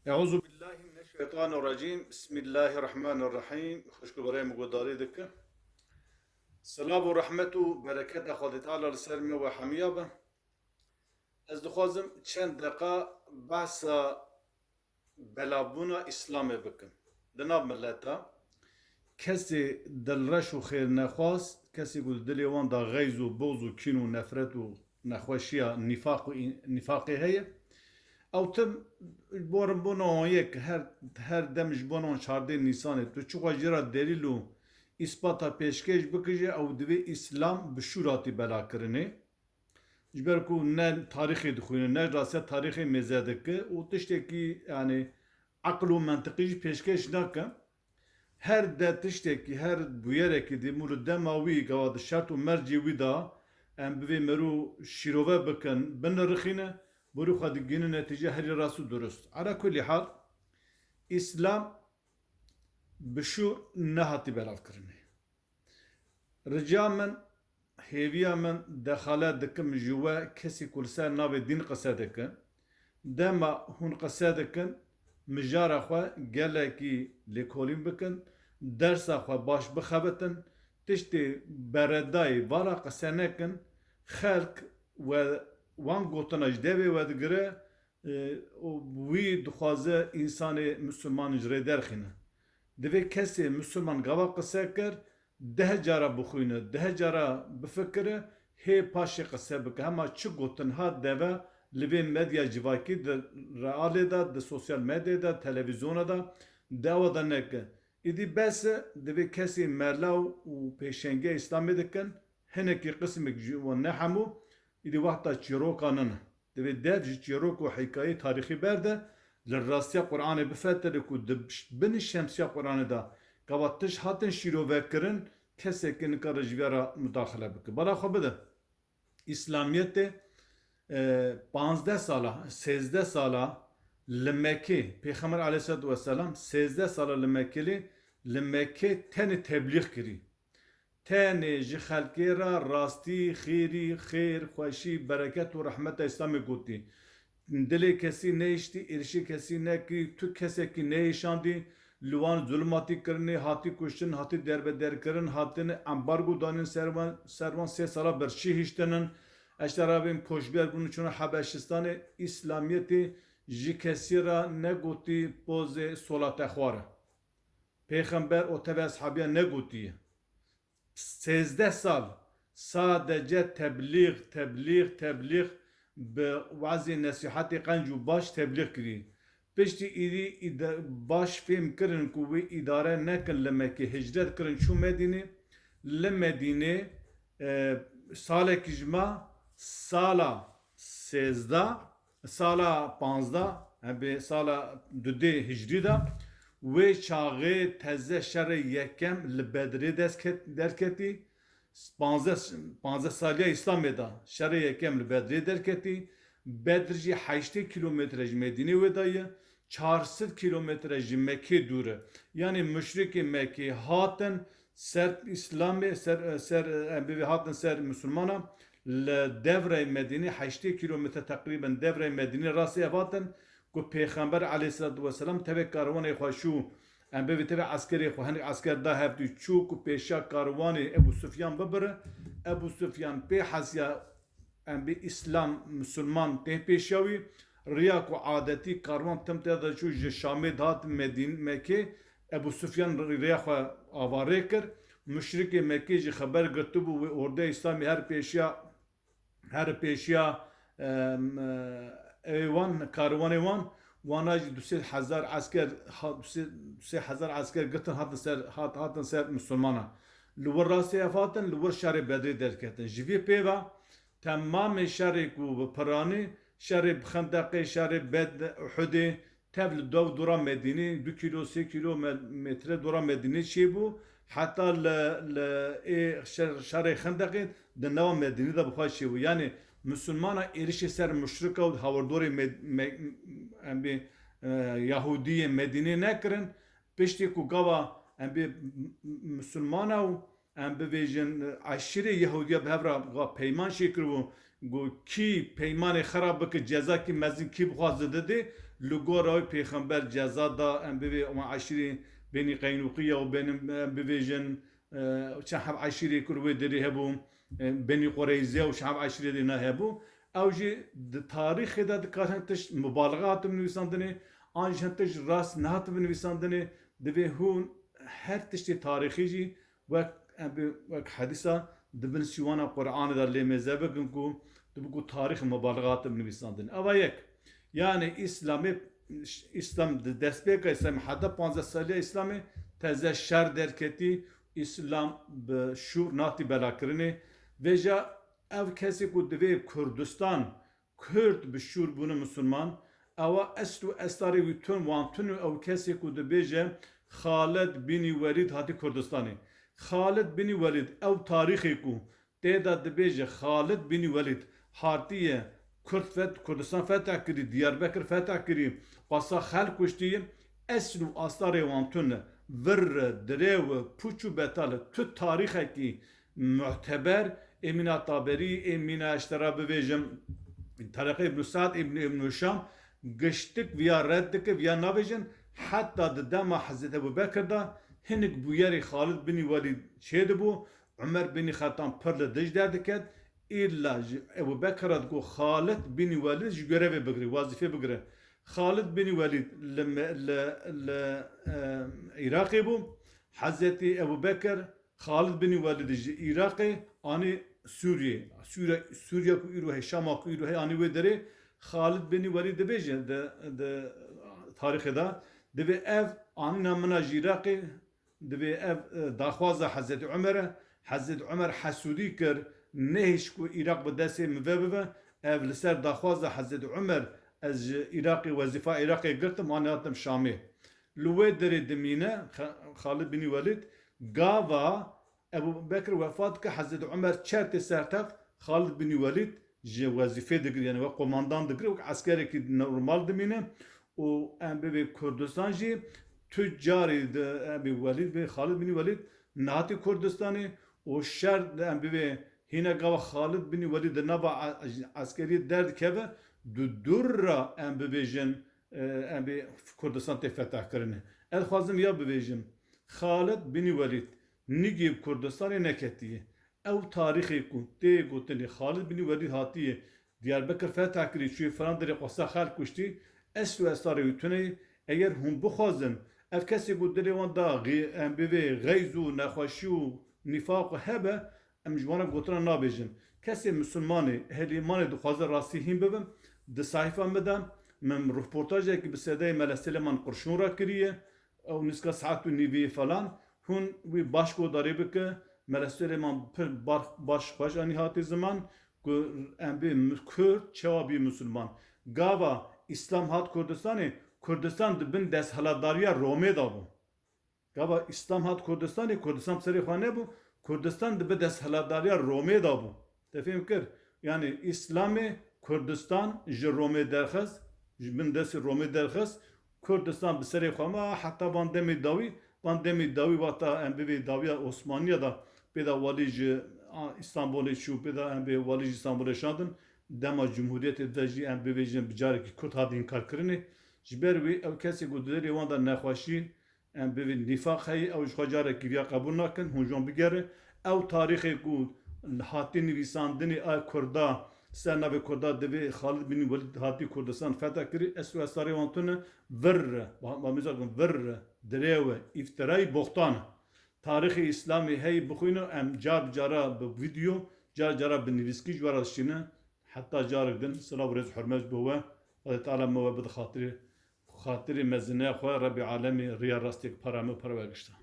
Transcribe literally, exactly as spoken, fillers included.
Euzu billahi mineşşeytanirracim. Bismillahirrahmanirrahim. Xwişk û birayê min guhdarî dikim. Silav û rehmet û bereketa Xwedê Teala li ser me we hemiya be. Ez dixwazim çend deqa behsa belavbûna Îslamê bikim. Di nav mileta kesê dilreş û xêrnexwaz, kesê ku di dilê wan de xeyz û boz û kîn û nefret û nexweşiya nîfaq û în-, nîfaqê heye, ew tim ji bo rin bona wan yek her, her dem ji bona wan çardeh Nîsanê tu çi xwe jê re delîl û îspata pêşkêş bikije, ew divê Îslam bi şûr hatî belakirinê. Ji ber ku ne tarîxê dixwîne, ne rastiya tarîxê mêze dike û tiştekî, yanî, eql û mentiqî jî pêşkêş nake. Her de tiştekî, her bûyerekî dî mû li dema wî gava di şert û mercê wî de em bivê merû şîrove bikin, binirixîne, borî xwe digihîne netîce herî rast û durust. Ala kulî hal, Îslam bi şûr nehatî belavkirinê. Rica min, hêviya min, dexalet dikim ji we kesî ku li ser navê dîn qise dikin. Dema hûn qise dikin, mijara xwe gelekî lêkolîn bikin, dersa xwe baş bixebitin, tiştê beredayî vala qise nekin, xelk we wan gotina ji devê we digire, e, û wî dixwaze însanê misilman ji rê derxîne. Divê kesê misilman gava qise kir, deh cara bixwîne, deh cara bifikire, hê paşê qise bike. Hema çi gotin hat deve li vê medya civakî di realê de, di sosyal medyayê de, televîzyona de, di ewa de neke. Îdî bes e, divê kesê melaw û pêşengiya Îslamê dikin, hinekî qismek ji wan ne hemû, îdî wexta çîroka nin e. Divê dev ji çîrok û hîkayeyê tarîxî berde, li rastiya Qur'anê bifetire ku di binî şemsiya Qur'anê de gava tişt hatin şîrovekirin, kesekî nikare ji vê re mudaxile bike. Bala xwe bide. Îslamiyetê, e, panzdeh sala, sêzdeh sala li Mekkê, Pêxember aleyhisselatu vesselam sêzdeh sala li Mekkê lê, li Mekkê tenê teblîx kirî. Tenê ji xelkê re rastî, xêrî, xêr, xweşî, bereket û rehmeta Îslamê gotî. Dilê kesî nehiştî, êrişê kesî nekirî, tu kesekî nehêşandî, li wan zulm hatî kirinê, hatî kuştin, hatî derbederkirin, hatine embargo danîn ser wan, ser wan sê sala berçî hiştinin. Eştera bên koçber bûn çûne Hebeşistanê, Îslamiyetê ji kesî re negotî pozê solatexwar e. Pêxember û tevê eshabiya negotiye. Sêzdeh sal sadece teblîx, teblîx, teblîx, bi wezê nesîhetê qenc û baş teblîx kirî. Piştî îdî îde-, baş fêm kirin ku wê îdare nekin li Mekkê, hicret kirin çû Medînê. Li Medînê, e, salekî ji me sala sêzdeh, sala panzdeh, em bê sala dudê hicrî de, wê çaxê teze şerê yekem li Bedrê dest ket-, derketî. Panzdeh, panzdeh saliya Îslamê de şerê yekem li Bedrê derketî. Bedr jî heştê kîlometre ji Medînê wê de ye. Çar sed kîlometre ji Mekkê dûr e. Yanî muşrikê Mekkê hatin ser Îslamê, ser, ser, em bivê hatin ser Misilmana, li devrey Medînê, heştê kîlometre teqrîben devrey Medînê rastî ev hatin ku Pêxember aleyhisselatu vesselam tevê karwanê xwe şû, em bivê tevê eskerê xwe, hinek esker da hevdû çû ku pêşiya karwanê Ebu Sufyan bibire. Ebu Sufyan pê hesiya em bê Îslam, Misilman tê pêşiya wî, riya ku adetî karwan tim tê de çû ji Şamê dihat Medîn-, Mekkê, Ebu Sufyan riya xwe avarê kir. Muşrikê Mekkê jî xeber girtibû wê ordeya Îslamê her pêşiya, her pêşiya, em, e, ewê wan, karwanê wan, wana jî du sê hezar esker, ha-, du sê, du sê hezar esker girtin hatin ser, hat-, hatin ser Misilmana. Li wir rastê ev hatin, li wir şerê Bedrê derketin. Ji vê pê ve temamê şerê ku bi piranî, şerê bi Xendeqê, şerê Bed-, Uhudê, tev li dev dora Medînê, du kîlo, sê kîlo me-, metre dora Medînê çêbû. Heta li, li ê şer-, şerê Xendeqê di nava Medînê de bi xwe çêbû. Yanî Misilmana êrişê ser muşrika û hawirdorê Med-, Me-, em bê, e, Yahûdiyê Medînê nekirin. Piştî ku gava em bê m-, m-, Misilmana û em bivêjin, eşîrê Yehûdiya bi hev re ga peyman çêkiribû, got, kî peymanê xera bike, ceza kî mezin kî bixwaze didê, Li gora wê pêxember ceza da, em bivê wan eşîrê Benî Qeynûqiya û Benî, em bivêjin, e, çend heb eşîrê ku li wê derê hebû, e, Benî Qureyze û çend heb eşîrê dî ne hebû. Ew jî di tarîxê de dikar hin tişt mubalixa hatin nivîsandinê, an jî hin tişt rast nehatin nivîsandinê. Divê hûn her tiştê tarîxî jî wek, em bi, wek hedîsa di bin sîwana Qur'anê de lê mêze bikin ku dibi ku tarîx mubalixa hatin nivîsandin. Eva yek. Yani Îslamê, Îslam di destpêka Îslamê heta panzdeh saliya Îslamê teze şer derketî, Îslam bi şûr natî belakirinê. Vêca ev kesê ku divê Kurdistan, Kurd bi şûr bûne Musulman, ewa esl û estarê wî tun wan tun û ew kesê ku dibêje Xalid bînî Welîd hatî Kurdistanê. Xalid bînî Welîd ew tarîxê ku tê de dibêje Xalid bînî Welîd hatiye Kurd fet-, Kurdistan feteh kirî, Diyarbekir feteh kirî, xwesta xelk kuştî, esl û astarê wan tune. Vir, dirêw, puç û betal, tu tarîxekî muteber, ê mîna Taberî, ê mîna eştera bivêjim, Tereqê Ibn Sa'd, Ibn, Ibn Hişam, giştik viya red dike, viya navêjin, heta di dema Hezreti Ebu Bekir de hinik bûyerê Xalid bin Welîd çêdibû, Umer bin Xettab pir li dij derdiket, îlla ji Ebu Bekir re digot Xalid bin Welîd ji görevê bigire, wezîfê bigire. Xalid bin Welîd li me-, li, li, e, Iraqê bû. Hezretî Ebu Bekir Xalid bin Welîd ji Iraqê anî Sûriyê. Sûriye, Sûriye ku îro heye, Şama ku îro heye anî wê derê. Xalid bin Welîd dibêje di, di tarîxê de, dibê ev anîna min a ji Iraqê, Divê ev, e, daxwaza Hezretî Umer e. Hezretî Umer hesûdî kir, nehişt ku Iraq bi destê min ve bibe. Ev li ser daxwaza Hezretî Umer, ez ji Iraqê, wezîfa Iraqê girtim, anî hatim Şamê. Li wê derê dimîne Xe-, Xalid bin Welîd, gava Ebu Bekir wefat dike, Hezretî Umer çer tê ser text, Xalid bin Welîd ji wezîfê digir, yani wek qomandan digir, wek eskerekî normal dimîne û em bibê Kurdistan jî tu carî di, em bê Welîd bê, Xalid bin Welîd nehatî Kurdistanê û şer em bibê hîne gava Xalid bin Welîd di nava e-, eskeriyê derdikeve, di dûr re em bibêjin, e, em bê Kurdistan tê fetehkirinê. Ez dixwazim ya bibêjim, Xalid bin Welîd nigê bi Kurdistanê neketiye. Ew tarîxê ku tê gotinê Xalid bin Welîd hatiye Diyarbekir fetah kirî, çûyê filan derê xwesta xelk kuştî, esl û estarê wî tune ye. Eger hûn bixwazin, ev kesê ku dilê wan da xî-, em bivê xeyz û nexweşî û nîfaq û hebe, em ji wan re gotina nabêjin. Kesê misilmanê, ehlî îmanê dixwaze rastî hîn bibin, di sayfa min de min rûportajekî bi sedayê Mele Silêman Qurşûn re kiriye. Ew nîska saet û nîvî falan, hûn wî baş guhdarî bike, Mele Silêman pir bar-, baş xweş anî hatî ziman, ku em bê mi-, Kurd çawa bî misilman. Gava Îslam hat Kurdistanê, Kurdistan di bin desthilatdariya Romê de bû. Gava Îslam hat Kurdistanê, Kurdistan bi serê xwe nebû, Kurdistan di bin desthilatdariya Romê de bû. Te fêm kir? Yani Îslamê Kurdistan ji Romê derxist, ji bin destê Romê derxist, Kurdistan bi serê xwe ma heta van demê dawî, van demê dawî wexta em bivê dawiya Osmaniya de pê de walî ji, a, Îstanbulê çû, pê de em bê walî ji Îstanbulê şandin, dema Cumhuriyetê de jî em bivêjin bi carekî Kurd hat înkarkirinê. Ji ber wî ew kesê ku di derê wan de nexweşî, em bivê nîfaq heye, ew ji xwe carekî viya qebûl nakin, hûn ji wan bigere. Ew tarîxê ku hatî nivîsandinê a Kurda, ser navê Kurda divê Xalid bin Welîd hatî Kurdistan feteh kirî, esl û estarê wan tune, vir e, ba-, ba mîza kin, vir e, dirêw e, îftirayî boxtan e. Tarîxê Îslamê heye bixwîne, em car bi cara bi vîdeo, car cara bi nivîskî ji we re dişîne. Heta carek din, silav û rêz û hurmet ji bo we. Xwedê Teala me we bide xatirê, xatirê mezineya xwe, Rebbê Alemê riya rastê para me û para we gişta.